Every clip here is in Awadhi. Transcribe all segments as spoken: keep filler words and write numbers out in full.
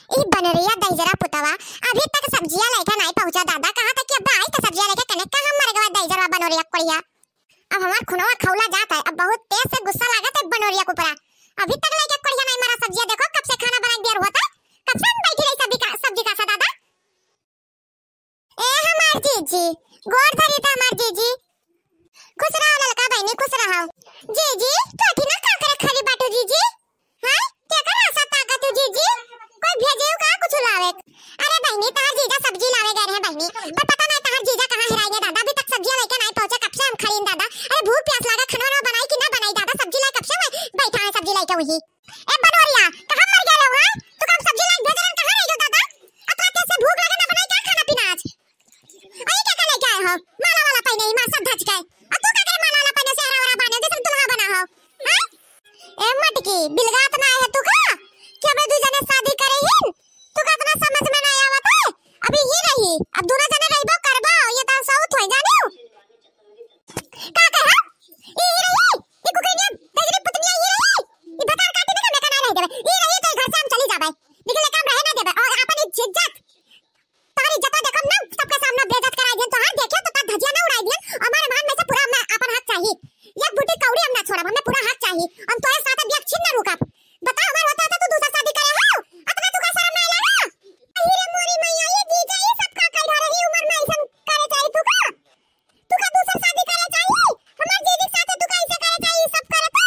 ई बनोरिया दहिजरा पुतवा अभी तक सब्जिया लइके नाहीं पहुँचा दादा। कहाँ तक कि अब आई त सब्जिया लइके कने कहाँ मर गवा दहिजरवा बनोरिया कोड़िया। अब हमार खुनवा खौला जात है, अब बहुत तेज से गुस्सा लागत है बनोरिया के ऊपरा। अभी तक लइके कोड़िया नाहीं मरा सब्जिया, देखो कब से खाना बनाइ के बेर होत है, कब से हम बैठी रही सब्जी का, सब्जी का सा दादा। ए हमार जीजी, गोड़ धरी त हमार जीजी। खुश रहो ललका बहिनी, खुश रहो। जीजी, तू अठीना का करे खड़ी बाटू जीजी? हैं? केकर आशा ताकत हू जीजी? कोई भेजे हू का कुछ लावे? अरे बहिनी, तहार जीजा सब्जी लावे गए रहे बहिनी, पर पता नाहीं तहार जीजा कहाँ हेराइ गए दादा, अभी तक सब्जिया लइके नाहीं पहुँचे, कब से हम खड़ी हैं दादा। अरे भूख प्यास लागे, खाना वाना बनाई कि ना बनाई दादा, सब्जी लाए कब से मैं बैठा है सब्जी लइके वही। ए बनोरिया, कहाँ मर गए हो, हैं? तू का हम सब्जी लाए भेज रहे, कहाँ रह गए दादा? अतना तेज से भूख लगे ना बनाई क्या खाना पीना आज? अरे क्या क्या लेके आए हो? माला वाला पहने ही मार सब धज गए। अब तू का करे माला वाला पहने, सेहरा वेहरा बांधे, जैसे दुल्हा बना हो। हैं? ए मटकी, बिलगात ना है तू का? कि हमरे दू जने शादी करे ही? तू का इतना समझ में ना आवत है? अभी ये रही, अब दोनों जने रहबो करबो, ये तो साउथ होई जानियो। का कहा? ई रही, ई कुकरिया, दहिजरी पुतनिया ई रही। ई भतार काटी ना, मैं का ना रह देबे। ई रही तो घर से हम चली जाबे। लेकिन लेके हम रहे ना देबे। और अपन इज्जत, तोहरी इज्जत देखम ना, सबके सामने बेइज्जत कराई देन तोहार, देखियो तो तोर धजिया ना उड़ाई दियन। हमारे मान में से पूरा हमें अपन हक चाही। एक बूटी कौड़ी हम ना छोड़ब, हमें पूरा हक चाही। हम तोरे साथ अब एक छिन ना रुकब। बताओ, हमार होते होते तू दूसर शादी करे हो? अतना तू का शर्म ना आइला ना? अरे मोरी मैया, ये जीजा, ये सब का कह रही उम्र में ऐसन करे चाही तू का? तू का दूसर शादी करे चाही? हमार जीजी के साथे तू का ऐसे करे चाही, ये सब करे तू?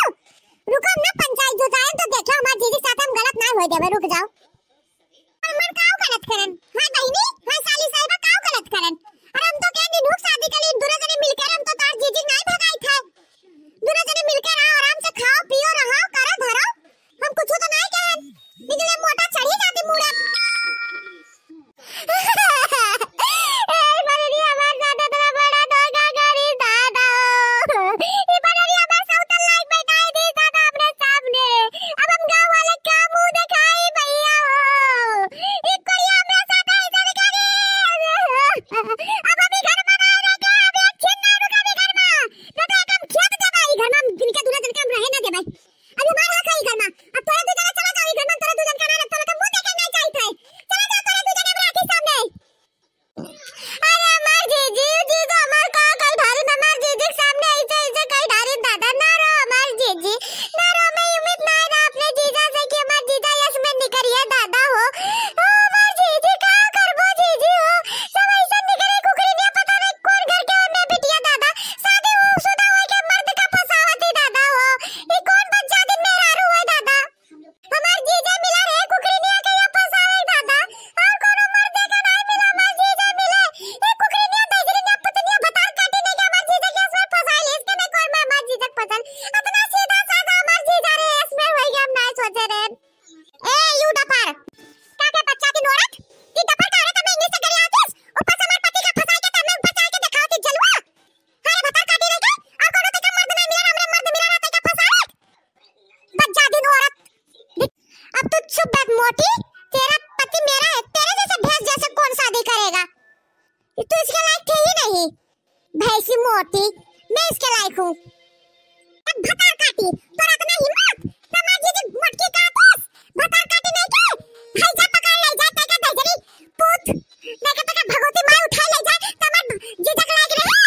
रुको ना, पंचायत जुटाएं तो देखो, हमार जीजी के साथे हम गलत ना होए देबे, रुक जाओ। हमर काव गलत करन? हाँ बहिनी, हाँ साली साहिबा, काव गलत करन? अरे हम तो कह दिनु शादी के लिए दोनों जने मिलके, हम तो तार जीजी नाहीं भगाई थे। दोनों जने मिलके रहो, आराम से खाओ, पियो, रहो, करो, धरो। हम कुछ तो नाहीं कहन। बिजले मोटा चढ़ी जाती मूड़ा। ए, बनरी हमार साथे इतना बड़ा धोखा करी दादा। ई बनरी हमार सौतन लायक बैठाई दी दादा हमरे सामने। अब हम गाँव वाले का मुँह देखाई भैया हो? ई कोई हमरे साथ ऐसा करे। अब हम ई घर बनाए ना के, अब एक छिन ना रुका ई घर में। ना तो हम खेत देबा, ई घर में हम इनके दूल्हा जन के हम रहे ना देबा। अब हमार हक है ई घर में। अब तोरे दू जना चला जाओ ई घर में, तोरे दू जन का ना लगता, मतलब मुँह देखे नहीं चाहिए थे। चला जाओ तोरे दू जना हमरा आँखी सामने। अरे हमार जीजी, जीजा हमार का कई ढारी, हमार जीजी के सामने ऐसे, ऐसे कई ढारी दादा, ना रो हमार जीजी, ना रो। मैं उम्मीद ना रहा अपने जीजा से कि हमार जीजा यस में निकरिए दादा हो। ओ हमार जीजी, का करबो जीजी हो, सब ऐसे निकरे कुकरी निया, पता नहीं कौन घर के ओने बिटिया दादा, शादी हो शुदा होए के मर्द का फसावती दादा हो, ई कौन बच्चा दिन मेहरारू होए दादा। हमार जीजा मिला रे कुकरी निया के यहाँ फंसावे दादा। और कोनो मर्दे के नाहीं मिला, हमार जीजा मिले। ये कुकरी निया, दहिजरी निया, पुतनिया, भतार काटी नहीं के हमार जीजा के असर फंसाइल। इसके नहीं कोई में हमार जीजा के पसंद। अतना सीधा साधा हमार जीजा रे, इसमें होई गया, हम नाहीं सोचे रे। ए, यू डफर। का के बच्चा की नोरत? ती डफर का रे, तमे इंग्लिश से गरियातीस? ऊपर से हमार पति का फंसाई के तमे ऊपर चढ़ के दिखावती जलवा। हाँ रे, भतार काटी नहीं के? और कोनो तेका मर्द नहीं मिला, हमरे मर्द मिला रहता का फंसाए? बच्चा दिन औरत। अब तू चुप बैठ मोटी, तेरा पति मेरा है, तेरे जैसे भैंस जैसे कौन शादी करेगा? तू इसके लायक थे ही नहीं, भैंसी मोटी, मैं इसके लायक हूँ। अब भतार काटी, तोर अतना हिम्मत, तमार जीजी मोटकी काटिस, भतार काटी नहीं के, भैंसा पकड़ ले जा, तेके दहिजरी पूत, नहीं के तेके भगवती माई उठाई ले जा, तमार जीजा के लायक रहे।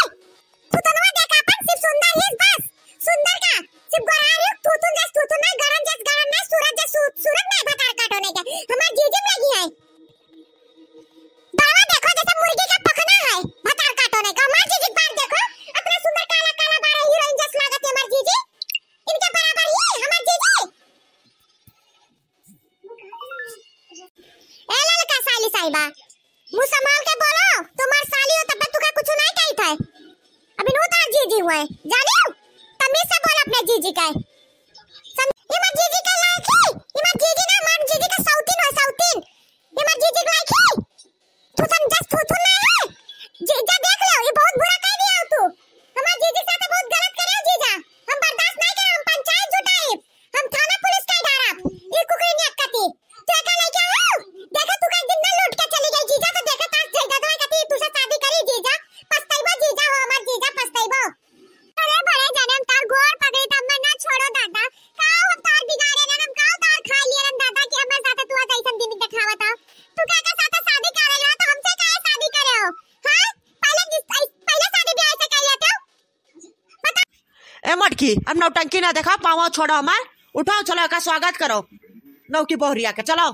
थुथुनवा देख आपन, सिर्फ सुंदर ही बस। सुंदर का? सिर्फ गोरार ही, थुथुन जस थुथुन नहीं, गरम जस गरम नहीं, सूरज जस सू-, सूरज नहीं, भतार काटो नहीं के। हमार जीजी में लगी है। बारवा देखो जैसे मुर्गी का पखना है, भतार काटो नहीं के। हमार जीजी बार देखो, अतना सुंदर काला काला बार है, हीरोइन जस लागत है हमार जीजी। इनके बराबर ही हमार जीजी। ए ललका साली साहिबा, मुँह संभाल के बोलो, तुम्हार साली हो तब तू का कुछ नहीं कही था। अभी नो तार जीजी हुए, जानियो? तमीज से बोल अपने जीजी का। सम-, इमर जीजी के लायक ही, इमर जीजी ना, हमार जीजी का सौतीन हो, सौतीन। इमर जीजी के लायक ही। तू समझस, तू, तू ना है। जीजा देख लो, ये बहुत बुरा कह दिया हो तू। हमार जीजी साथे बहुत गलत करे हो जीजा। हम बर्दाश्त नहीं करे, हम पंचायत जुटाई। हम थाना पुलिस कह डारब, ई कुकरी नियत कती। तू एका लइके हो? देखा तू का एक दिन ना लौट के चली गई जीजा, तो देखा तास जइदा तो कती तू से शादी करी जीजा। पछतइबो जीजा हो, हमार जीजा पछतइबो। अरे बड़े जने हम तार गोड़ पकड़ी तब मैं ना छोड़ ए मटकी, अब नौटंकी ना देखा, पावा छोड़ो हमार, उठाओ, चलो, एका स्वागत करो, नौकी बहुरिया के, चलो।